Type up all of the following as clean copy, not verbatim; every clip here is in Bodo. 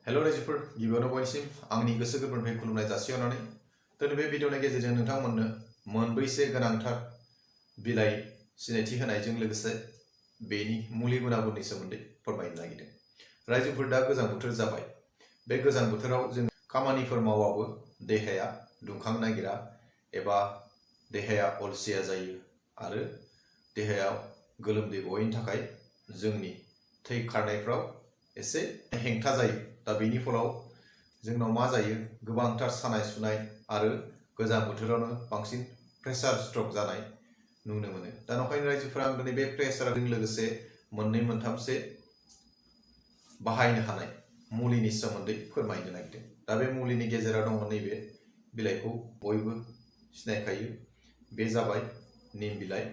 हेलो रायजोफोर गिबियावनो बयनिसिम आंनि गोसो गोरबोनिफ्राय खुलुमनाय जासिहरनानै दिनै बे भिडिअनि गेजेरजों नोंथांमोननो मोनब्रैसो गोनांथार बिलाइ सिनायथि होनायजों लोगोसे बेनि मुलि गुनागुननि सोमोन्दै फोरमायनो नागिरदों। रायजोफोर दा गोजां बोथोर जाबाय। बे गोजां बोथोराव जों खामानिफोर मावबाबो देहाया दुंखांनो नागिरा एबा देहाया अलसिया जायो आरो देहायाव गोलोमदै गयैनि थाखाय जोंनि थै खारनायफ्राव एसे हेंथा जायो। दा बेनि फलाव जोंनाव मा जायो गोबांथार सानाय सुनाय आरो गोजां बोथोरावनो बांसिन प्रेसार स्ट्रोक जानाय नुनो मोनो। दा नंखायनो रायजोफोरा आं दिनै बे प्रेसारजों लोगोसे मोननै मोनथामसो बाहायनो हानाय मुलिनि सोमोन्दै फोरमायनो नागिरदों। दा बे मुलिनि गेजेराव दङ नैबे बिलाइखौ बयबो सिनायखायो। बे जाबाय निम बिलाइ।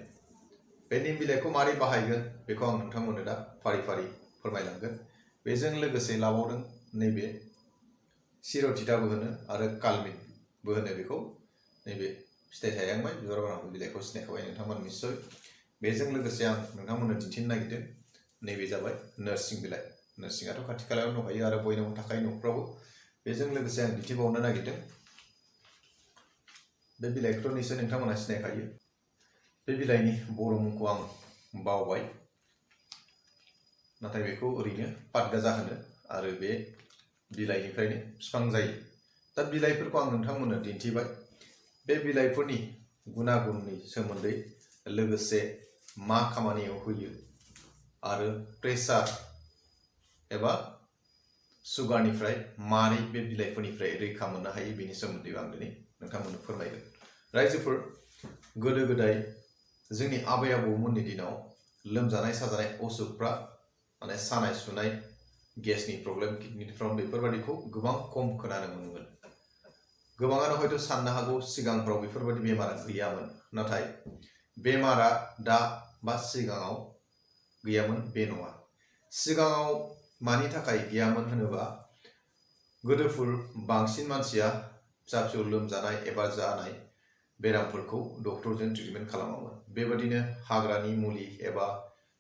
बे निम बिलाइखौ मारै बाहायगोन बेखौ आं नोंथांमोननो दा फारि फारि फोरमायलांगोन। बेजों लोगोसे लाबावदों नैबे सिर'थिथाबो होनो आरो कालमिनबो होनो बेखौ। नैबे फिथाइ थायहांबाय बिबार बारहांबाय बिलाइखौ सिनायखाबाय नोंथांमोन निस्सय। बेजों लोगोसे आं नोंथांमोननो दिन्थिनो नागिरदों नैबे जाबाय नोरसिं बिलाइ। नोरसिङाथ' खाथि खालायाव दंखायो आरो बयनावबो थाखायो न'फ्रावबो। बेजों लोगोसे आं दिन्थिबावनो नागिरदों बे बिलाइखौथ' निस्सय नोंथांमोना सिनायखायो। बे बिलाइनि बर' मुंखौ आं बावबाय, नाथाय बेखौ ओरैनो पातगाजा होनो आरो बे बिलाइनिफ्रायनो बिफां जायो। दा बिलाइफोरखौ आं नोंथांमोननो दिन्थिबाय। बे बिलाइफोरनि गुनागुननि सोमोन्दै लोगोसे मा खामानियाव होयो आरो प्रेसार एबा सुगारनिफ्राय मारै बे बिलाइफोरनिफ्राय रैखा मोननो हायो बेनि सोमोन्दै आं दिनै नोंथांमोननो फोरमायगोन। रायजोफोर गोदो गोदाय जोंनि आबै आबौमोननि दिनाव लोमजानाय साजानाय असुखफ्रा माने सानाय सुनाय गेसनि प्रब्लेम किडनि प्रब्लेम बेफोरबायदिखौ गोबां खम खोनानो मोनोमोन। गोबाङानो हयथ' साननो हागौ सिगांफ्राव बेफोरबायदि बेमारा गैयामोन, नाथाय बेमारा दा बा सिगाङाव गैयामोन बे नङा। सिगाङाव मानि थाखाय गैयामोन होनोबा गोदोफोर बांसिन मानसिया फिसा फिसौ लोमजानाय एबा जानाय बेरामफोरखौ डक्टरजों ट्रिटमेन्ट खालामामोन। बेबादिनो हाग्रानि मुलि एबा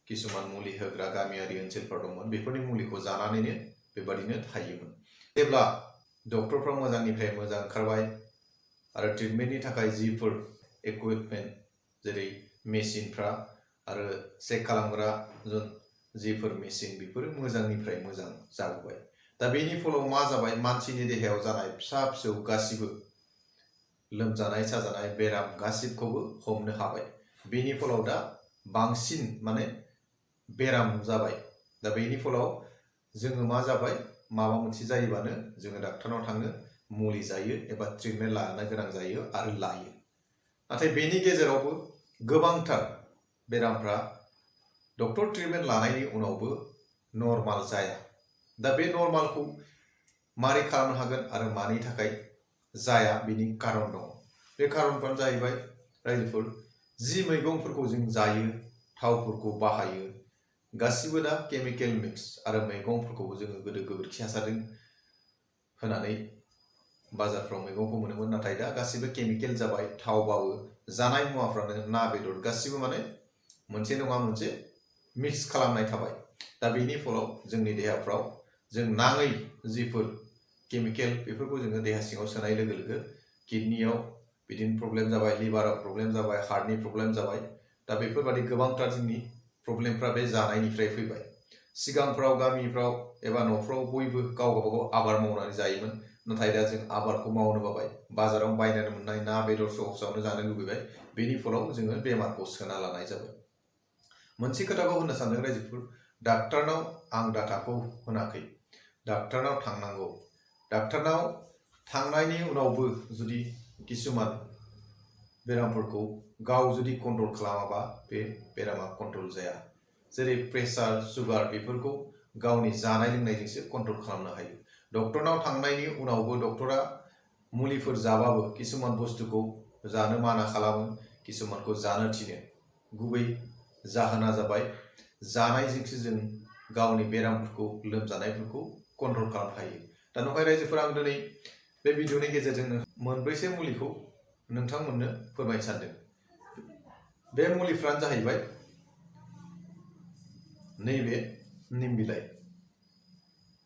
किसुमान मुलि होग्रा गामियारि ओनसोलफोर दंमोन, बेफोरनि मुलिखौ जानानैनो बेबादिनो थायोमोन। जेब्ला डक्टरफ्रा मोजांनिफ्राय मोजां ओंखारबाय आरो ट्रिटमेन्टनि थाखाय जिफोर इकुइपमेन्ट जेरै मेसिनफ्रा आरो चेक खालामग्रा जिफोर मेसिन बेफोरो मोजांनिफ्राय मोजां जाबोबाय। दा बेनि फलाव मा जाबाय मानसिनि देहायाव जानाय फिसा फिसौ गासिबो लोमजानाय साजानाय बेराम गासिबखौबो हमनो हाबाय। बेनि फलाव दा बांसिन माने बेराम जाबाय। दा बेनि फलाव जोङो मा जाबाय माबा मोनसे जायोबानो जोङो डाक्टारनाव थाङो, मुलि जायो एबा ट्रिटमेन्ट लानो गोनां जायो आरो लायो। नाथाय बेनि गेजेरावबो गोबांथार बेरामफ्रा डक्टर ट्रिटमेन्ट लानायनि उनावबो नर्माल जाया। दा बे नर्मालखौ मारै खालामनो हागोन आरो मानि थाखाय जाया बेनि कारन दङ। बे कारनफ्रानो जाहैबाय रायजोफोर जि मैगंफोरखौ जों जायो, थावफोरखौ बाहायो, गासिबो दा केमिकेल मिक्स आरो मैगंफोरखौबो जोङो गोदो गोबोरखि हासारजों होनानै बाजारफ्राव मैगंखौ मोनोमोन, नाथाय दा गासिबो केमिकेल जाबाय। थावबाबो जानाय मुवाफ्रानो ना बेदर गासिबो माने मोनसे नङा मोनसे मिक्स खालामनाय थाबाय। दा बेनि फलाव जोंनि देहाफ्राव जों नाङै जिफोर केमिकेल बेफोरखौ जोङो देहा सिङाव सोनाय लोगो लोगो किडनियाव बिदिनो प्रब्लेम जाबाय, लिभाराव प्रब्लेम जाबाय, हार्टनि प्रब्लेम जाबाय। दा बेफोरबादि गोबांथार जोंनि प्रब्लेमफ्रा बे जानायनिफ्राय फैबाय। सिगांफ्राव गामिफ्राव एबा न'फ्राव बयबो गाव गावबागाव आबाद मावनानै जायोमोन, नाथाय दा जों आबादखौ मावनो बाबाय। बाजाराव बायनानै मोननाय ना बेदर सहसावनो जानो लुबैबाय। बेनि फलाव जोङो बेमारखौ सोना लानाय जाबाय। मोनसे खोथाखौ होननो सानदों रायजोफोर, डाक्टारनाव आं डाटाखौ होनाखै, डाक्टारनाव थांनांगौ। डाक्टारनाव थांनायनि उनावबो जुदि किसुमान बेरामफोरखौ गाव जुदि कन्ट्रल खालामाबा बे बेरामा कन्ट्रल जाया। जेरै प्रेसार सुगार बेफोरखौ गावनि जानाय लोंनायजोंसो कन्ट्रल खालामनो हायो। डक्टरनाव थांनायनि उनावबो डक्टरा मुलिफोर जाबाबो किसुमान बुस्थुखौ जानो माना खालामो, किसुमानखौ जानो थिनो। गुबै जाहोना जाबाय जानायजोंसो जों गावनि बेरामफोरखौ लोमजानायफोरखौ कन्ट्रल खालामनो हायो। दा नंखाय रायजोफोरा आं दिनै बे भिडिअनि गेजेरजों मोनब्रैसो मुलिखौ नोंथांमोननो फोरमायनो सानदों। बे मुलिफ्रानो जाहैबाय नैबे निम बिलाइ।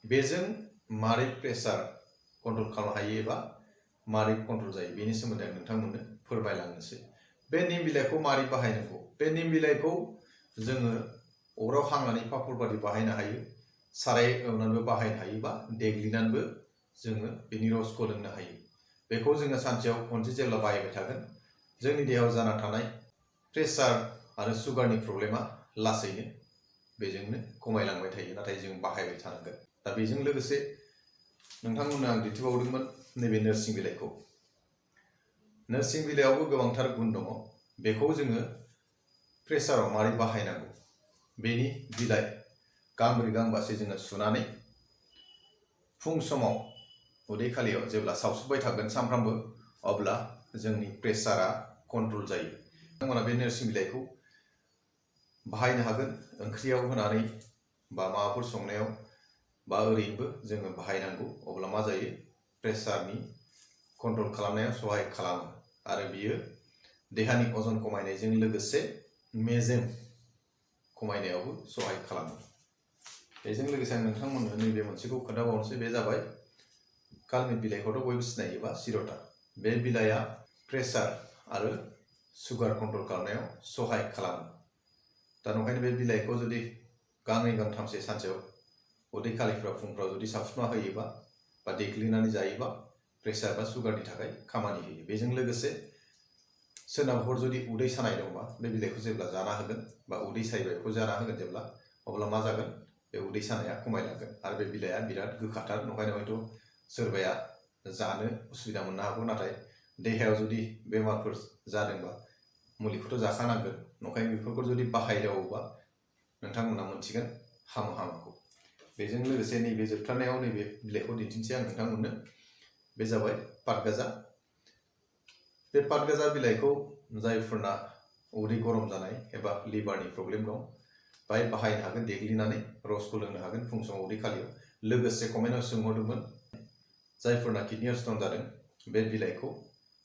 बेजों मारै प्रेसार कन्ट्रल खालामनो हायो एबा मारै कन्ट्रल जायो बेनि सोमोन्दै आं नोंथांमोननो फोरमायलांनोसै। बे निम बिलाइखौ मारै बाहायनांगौ? बे निम बिलाइखौ जोङो अराव हांनानै पापड़ बादि बाहायनो हायो, साराय एवनानैबो बाहायनो हायो बा देग्लिनानैबो जोङो बेनि रसखौ लोंनो हायो। बेखौ जोङो सानसेयाव खनसे जेब्ला बाहायबाय थागोन, जोंनि देहायाव जाना थानाय प्रेसार आरो सुगारनि प्रब्लेमा लासैनो बेजोंनो खमायलांबाय थायो, नाथाय जों बाहायबाय थानांगोन। दा बेजों लोगोसे नोंथांमोननो आं दिन्थिबावदोंमोन नैबे नोरसिं बिलाइखौ। नोरसिं बिलाइयावबो गोबांथार गुन दङ। बेखौ जोङो प्रेसाराव मारै बाहायनांगौ, बेनि बिलाइ गांब्रै गांबासो जोङो सुनानै फुं समाव उदै खालियाव जेब्ला सावसुबबाय थागोन सानफ्रामबो, अब्ला जोंनि प्रेसारा कन्ट्रल जायो। नोंथांमोना बे नोरसिं बिलाइखौ बाहायनो हागोन ओंख्रियाव होनानै बा माबाफोर संनायाव बा ओरैनोबो जोङो बाहायनांगौ। अब्ला मा जायो, प्रेसारनि कन्ट्रल खालामनायाव सहाय खालामो आरो बियो देहानि अजन खमायनायजों लोगोसे मेजेम खमायनायावबो सहाय खालामो। बेजों लोगोसे आं नोंथांमोननो नैबे मोनसेखौ खोन्थाबावनोसै। बे जाबाय कालमेघ बिलाइखौथ' बयबो सिनायोबा सिर'था। बे बिलाइआ प्रेसार आरो सुगार कन्ट्रल खालामनायाव सहाय खालामो। दा नंखायनो बे बिलाइखौ जुदि गांनै गांथामसो सानसेयाव उदै खालिफ्राव फुंफ्राव जुदि सावसुबना होयोबा बा देग्लिनानै जायोबा प्रेसार बा सुगारनि थाखाय खामानि होयो। बेजों लोगोसे सोरनाबाफोर जुदि उदै सानाय दंबा बे बिलाइखौ जेब्ला जाना होगोन बा उदै सायोबा बेखौ जाना होगोन जेब्ला, अब्ला मा जागोन, बे उदै सानाया खमायलांगोन। आरो बे बिलाइआ बिराद गोखाथार, नंखायनो हयथ' सोरबाया जानो उसुबिदा मोननो हागौ, नाथाय देहायाव जुदि बेमारफोर जादोंबा मुलिखौथ' जाखानांगोन। नंखायनो बेफोरखौ जुदि बाहायदावोबा नोंथांमोना मोनथिगोन हामोखौ। बेजों लोगोसे नैबे जोबथारनायाव नैबे बिलाइखौ दिन्थिनोसै आं नोंथांमोननो। बे जाबाय पातगाजा। बे पातगाजा बिलाइखौ जायफोरना उदै गरम जानाय एबा लिभारनि प्रब्लेम दं, बाहाय बाहायनो हागोन। देग्लिनानै रसखौ लोंनो हागोन फुं समाव उदै खालियाव। लोगोसे कमेन्टआव सोंहरदोंमोन जायफोरना किडनियाव स्टन जादों, बे बिलाइखौ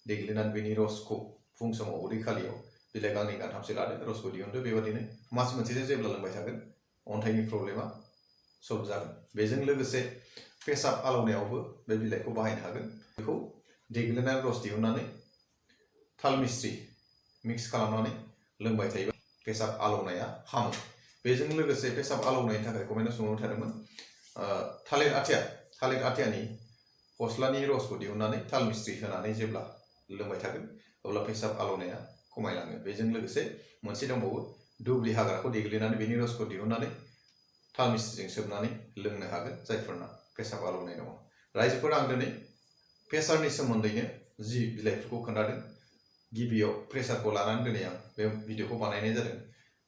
देग्लिनानै बेनि रसखौ फुं समाव उदै खालियाव बिलाइ गांनै गांथामसो लादो, रसखौ दिहुनदो। बेबादिनो मास मोनसेसो जेब्ला लोंबाय थागोन, अन्थाइनि प्रब्लेमा सल्भ जागोन। बेजों लोगोसे पेसाब आलौनायावबो बे बिलाइखौ बाहायनो हागोन। बेखौ देग्लिनानै रस दिहुननानै थाल मिस्रि मिक्स खालामनानै लोंबाय थायोबा पेसाब आलौनाया हामो। बेजों लोगोसे पेसाब आलौनायनि थाखाय कमेन्टआव सोंहरबाय थादोंमोन थालिर आथियानि फस्लानि रसखौ दिहुननानै थाल मिस्रि होनानै जेब्ला लोंबाय थागोन, अब्ला पेसाब आलौनाया खमायलाङो। बेजों लोगोसे मोनसे दंबावो, दुब्रि हाग्राखौ देग्लिनानै बेनि रसखौ दिहुननानै थाल मिस्रिजों सोबनानै लोंनो हागोन जायफोरना पेसाब आलौनाय दङ। रायजोफोर, आं दिनै प्रेसारनि सोमोन्दैनो जि बिलाइफोरखौ खोन्थादों, गिबियाव प्रेसारखौ लानानै दिनै आं बे भिडिअखौ बानायनाय जादों।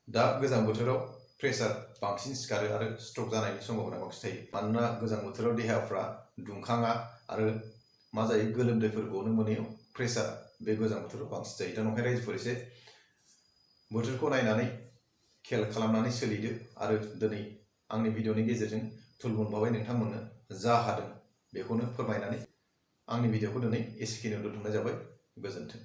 दा गोजां बोथोराव प्रेसार बांसिन सिखारो आरो स्ट्रक जानायनि सम्भावना बांसिन थायो। मानोना गोजां बोथोराव देहाफ्रा दुंखाङा आरो मा जायो, गोलोमदैफोर गनो मोनैयाव प्रेसार बे गोजां बोथोराव बांसिन जायो। दा नंखायनो रायजोफोर एसे बोथोरखौ नायनानै खेल खालामनानै सोलिदो। आरो दिनै आंनि भिडिअनि गेजेरजों थुल मोनबावबाय नोंथांमोननो जा हादों बेखौनो फोरमायनानै आंनि भिडिअखौ दिनै एसेखिनियाव दोनथ'नाय जाबाय। गोजोन्थों।